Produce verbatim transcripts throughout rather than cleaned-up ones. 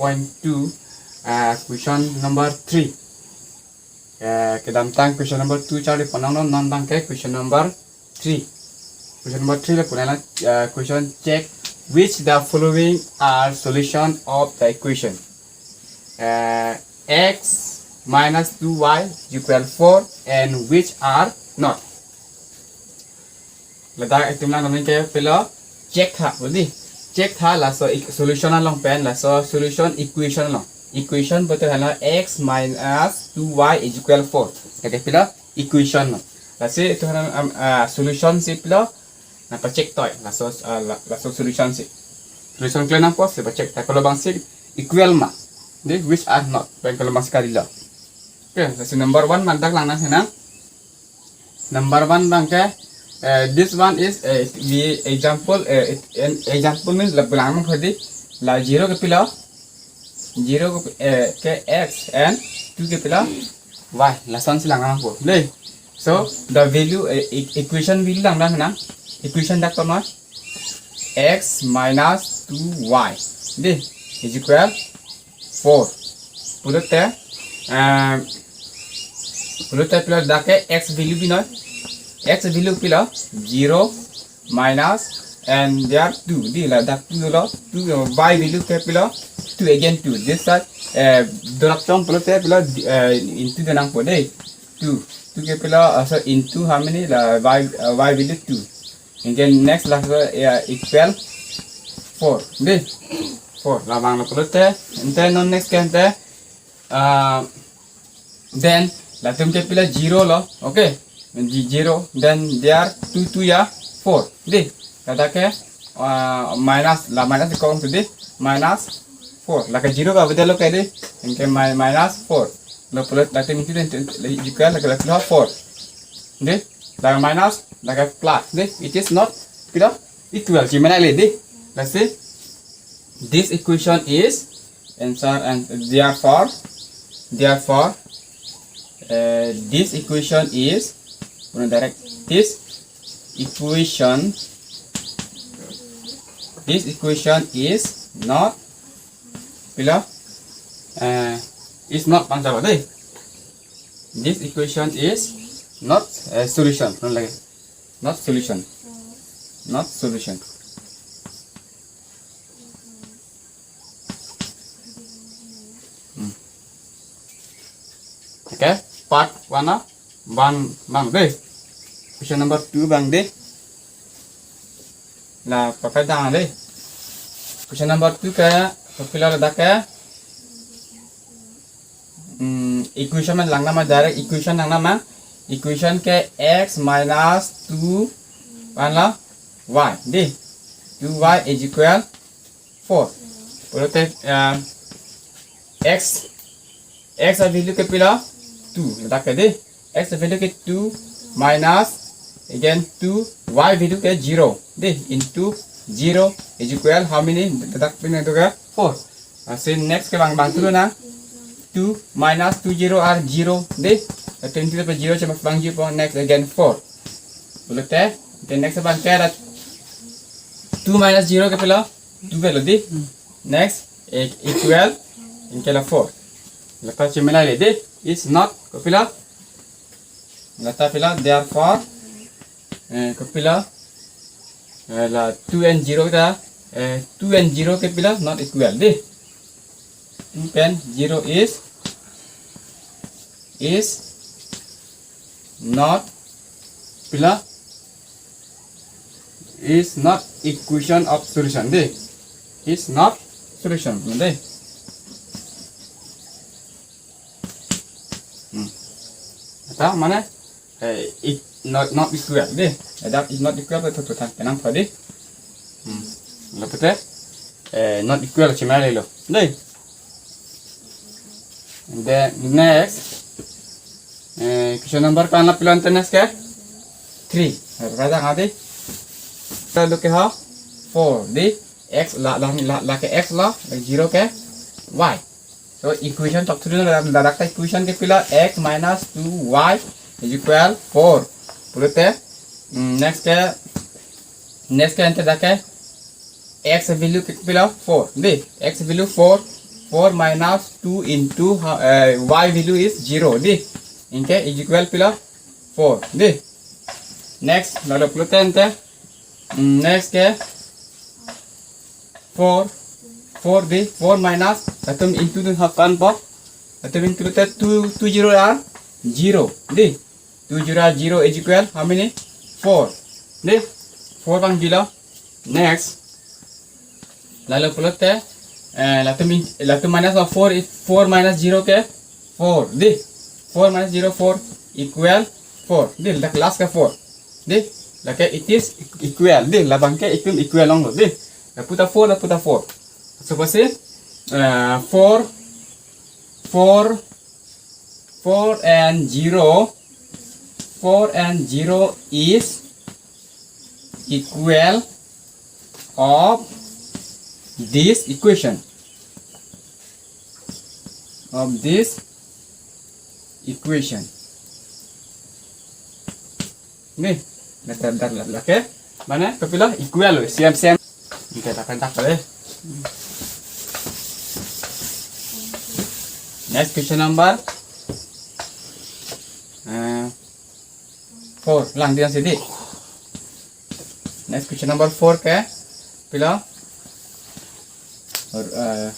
Time two, uh, question number three. Uh, kedamtang question number two charli pon nanglo, non abangke question number three. Question number three le pon nanglo, uh, question: check which the following are solution of the equation. Uh, x minus two y is equal four and which are not. Ladak itum lang namin kayo pilo check tha, budi. Check tha laso ik-, solution along pen, laso solution equation along. Equation pulote hana x minus two y is equal four. Kaya pilo equation lo. Lasi itum hana, um, ah, solution si pilo nangpacheck toi. Laso, ah, la-, laso solution si. Solution kali nangpo si pacheck ta, kolo abang si equal ma. Dei, which are not. Pen kolo abang si kalilo. Okay, lasi number one mandak lang nang sinang. Number one abangke, eh, this one is, eh, we example, eh, it, an example means la pulang mo khadi la zero ke pilo, zero ke, eh, ke x and two ke pilo y, lason si lang nangpo. Dei. So the value, eh, e-, equation value lang nang na. Equation dak tama x minus two y, dei, is equal four. Pulote, eh, pulote pilo dak ke x value binoi. X value pilo zero minus and there two. Dei, ladak two lo, two, eh, y value ke pilo two again two. This side, eh, dorak chong pulote pilo, eh, into do nangpo dei. Two. Two ke pilo, uh, so into how many? La y, uh, y value two. And then next la, uh, equal four. Dei. Four. Labang lo pulote. And then non next ke ante, uh, then latum ke pilo zero lo. Okay. Di zero. Then there two, two ya four. Dei. Ladak ke, uh, minus, la minus kong tu dei. Minus four. Lake zero ke beda lo ke dei. Anke mi-, minus four. Lo pulote latum itu dei, equal lake, lake four. Dei. Lake minus, lake plus. Dei. It is not, pilo, equal. Chimenai le dei. Let's see. This equation is answer and therefore, therefore, uh, this equation is, puno direct, this equation, this equation is not, pilo, uh, is not answer dei. This equation is not a solution. Non lagi. Not solution. Not solution. Hmm. Okay, part one na, one abang dei. Question number two abang dei. La pakai dang dei. Question number two ke, kopilo ladak ke. Hmm, equation man lang nama, direct equation lang nama. Equation ke x minus two, one la y. Dei. Two y is equal four. Pulote, uh, x, x a value ke pilo two. Ladak ke dei. X a value ke two minus again two, y value ke zero. Dei, into zero is equal how many? Ladak pin itu ke four. Uh, so next ke abang, abang tulu na. Two minus two zero are zero. Dei. Latum itu dapat zero cuma abang zero. Next again four. Pulote, then next abang ke ada two minus zero ke pilo? Two pilo dei. Next, e-, equal, anke la four. Lake chimenai le dei, is not, kopilo? Lake pilo, therefore, eh, kopilo? Eh, la two and zero ta, eh, two and zero ke pilo, not equal dei. Two pen zero is, is not, pilo, is not equation of solution dei. Is not solution dei. Hmm. Eta mane, eh, it not, not equal dei. Ladak is not equal ke thotho than kenang tho dei. Hmm. Lapu te, eh, not equal chimenai lo dei. And then next, eh, question number ko-an la pilo ante next ke? Three. Eh, pakai dang dei. Lalu ke ha? Four dei. X la, la, la, lake x lo, zero ke y. So equation chok thulu na, ladak ta equation ke pilo x minus two y is equal four. Pulote, mm, next ke, next ke ante dak ke x value ke pilo four. Dei, x value four. four minus two into, uh, y value is zero, dei. Anke is equal pilo four, dei. Next, lalo pulote ante, mm, next ke four, four, dei, four minus, latum into dun hakan po. Latum into te two, two zero are zero, dei. Two zero are zero is equal how many? Four, dei. Four vangjilo. Next, lalo pulote, eh, latum in, latum minus of four, is four minus zero ke four, dei. Four minus zero, four equal four, dei. Dak last ke four, dei. Lake it is equal, dei. Labang ke itum equal longlo, dei. Lapu ta four, lapu ta four. Suppose, eh, four, four, four and zero, four and zero is equal of this equation, of this equation. Dei, dak, dak, dak, dak, okay. Mane kopilo? Equal lo, same, same. Anke dak, dak, eh. Next question number, eh, four. Lang dia sidi. Next question number four ke pilo? Or, eh,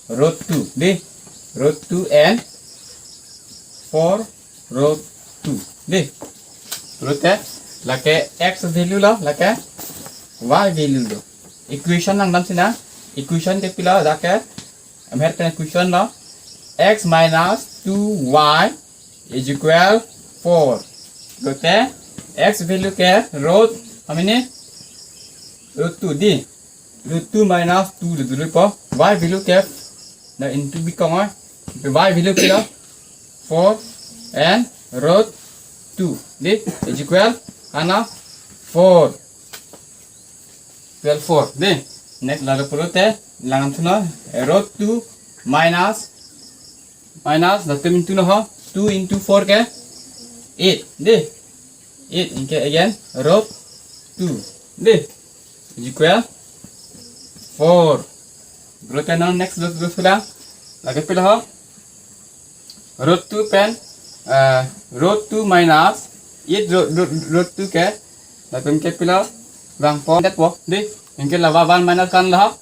root two, dei. Root two and four root two, dei. Root ke, lake x value lo, lake y value lo. Equation langdam sina. Equation ke pilo, dak ke, em, her ke equation lo. X minus two y is equal four. Pulote x value ke root how many? Root two, dei. Root two minus two le dulu po. Y value ke na into bikong oi. Y value ke lo four and root two, dei, is equal ano four. Equal four, dei. Next, lalo pulote lang thunon, root two minus, minus, latum into non ho, two into four ke eight, dei. Eight, anke again root two, dei, is equal four. Pulote non next root, root pilo, lake pilo ho, root two pen, eh, root two minus eight root, root, root two ke, lapen ke pilo, vangpo, det po, dei. Anke la one minus one lo,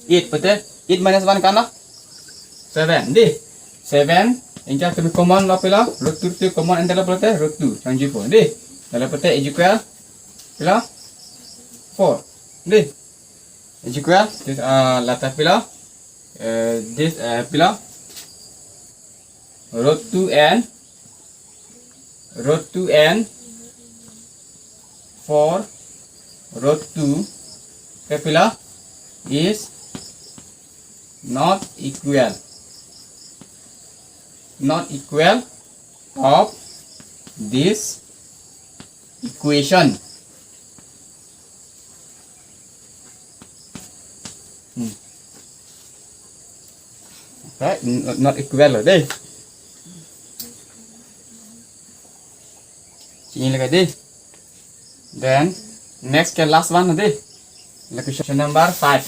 eight pulote, eight minus one ke ano? Seven, dei. Seven, anke latum common lo pilo, root two, two common ante lo pulote, root two, changjipo, dei. Lalo pulote is equal pilo? Four, dei. Is equal, this, uh, la ta pilo, uh, this, uh, pilo, root two and, root two and four root two ke pilo is not equal, not equal of this equation. Hmm. Right? N-, not equal lo, dei. Chini lagi, dei. Then next ke last one, dei. Question number five.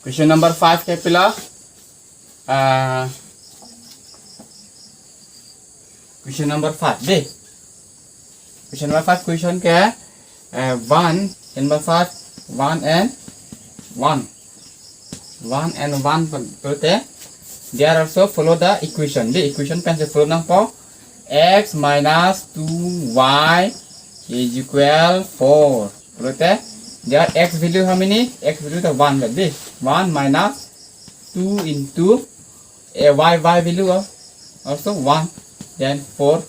Question number five ke pilo? Ah, question number five, dei. Question number five question ke, eh, one, number five, one and one. One and one pu-, pulote, they are also follow the equation. Dei, equation pen si follow nangpo. X minus two y is equal four. Pulote, their x value how many? X value ta one, dei. One minus two into, eh, y, y value al-, also one, then four.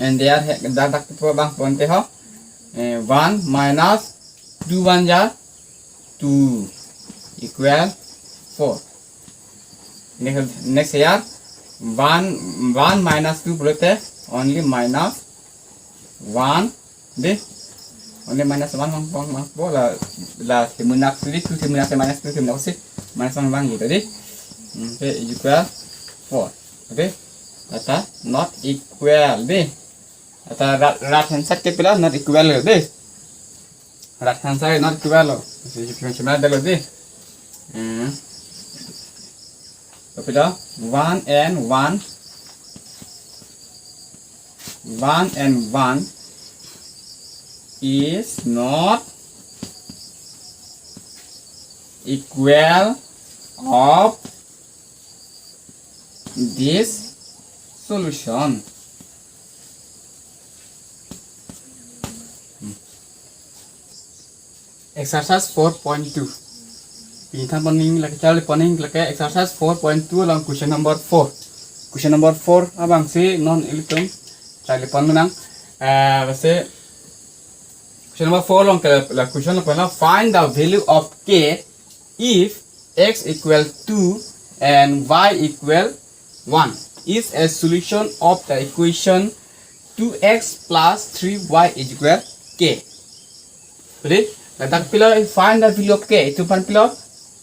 And they are he-, dak, dak po vangpo ante ho. Eh, one minus two one are two equal four. Next, next here, one, one minus two pulote only minus one, dei. Only minus one vang, vang, vangpo, la, la semunak sili, two semunak, minus two semunak si, minus one vangji, dei. Hmm, okay, equal four, dei. Lata not equal, dei. Lata right, right hand side ke pilo, not equal, dei. Right hand side not equal lo. So you can shimra delo di. Hmm. Kapilo, one and one. One and one is not equal of this solution. Exercise four point two. Pinithan poning lake charli poning lake exercise four point two along question number four. Question number four abang si non ilitum charli pon menang. Eh, basi question number four along ke la question number, find the value of k if x equal two and y equal one is a solution of the equation two x plus three y is equal k. Ready? Ladak pilo find the value of k. Itum aphan pilo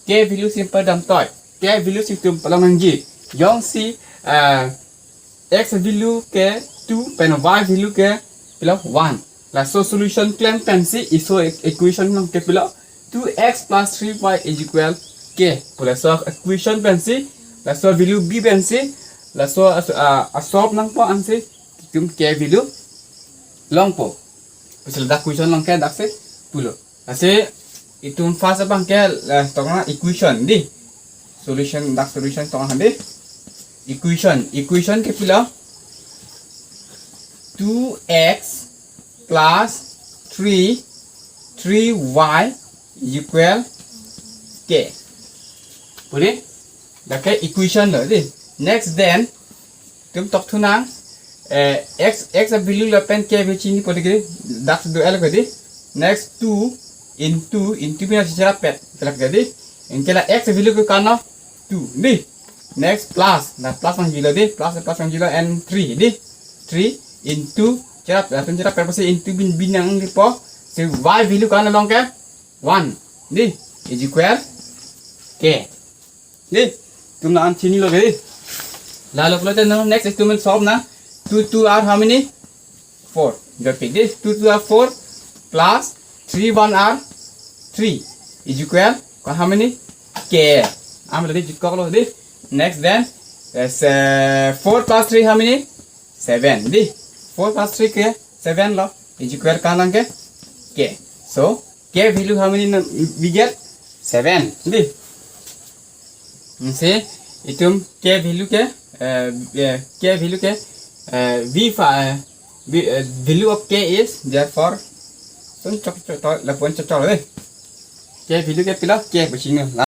k value si padam toi. K value si itum palong nangji. Jongsi, eh, x value ke two pen y value ke pilo one. Laso solution klem pensi iso e- equation along ke pilo two x plus three y is equal k pu laso equation pensi, laso value bi pensi, laso as- ah, a solve nangpo ansi itum k value longpo. Pusi ladak question along ke daksi pulo. Lasi itum first abang ke, eh, tokna equation di. Solution, dak solution tokna di. Equation, equation ke pilo two x plus three, three y equal k. Pudi? Dak ke equation lo di. Next then, itum tokthu nang, eh, x, x a value lapen k value chinipo di ke, dak do el ko di. Next two into, into bina si cherap pet, kelak ke di. Anke la x a value ke ko-an lo, two di. Next plus, la plus nangjilo di, plus, plus nangjilo and three di. Three into, cherap, latum cherap pet pusi into bin bin nangjipo. Si y value ko-an lo along ke, one di, is equal k. Di, itum la-an chinilo ke di. Lalo pulote no, next itum solve nang. Two two are how many? Four. Jopik di, two two are four plus three one are three is equal ko-an how many? K. Am lagi jikok lo di. Next then, eh, four plus three how many? Seven di. Four plus three ke seven lo. Is equal ko-an lang ke? K. So, k value how many na- we get? Seven di. Hmm, si itum k value ke, eh, eh, k value ke, eh, v fa- eh, v- eh, value of k is therefore, so chok chok to la pon chok chok di. K value ke pilo k pusi no.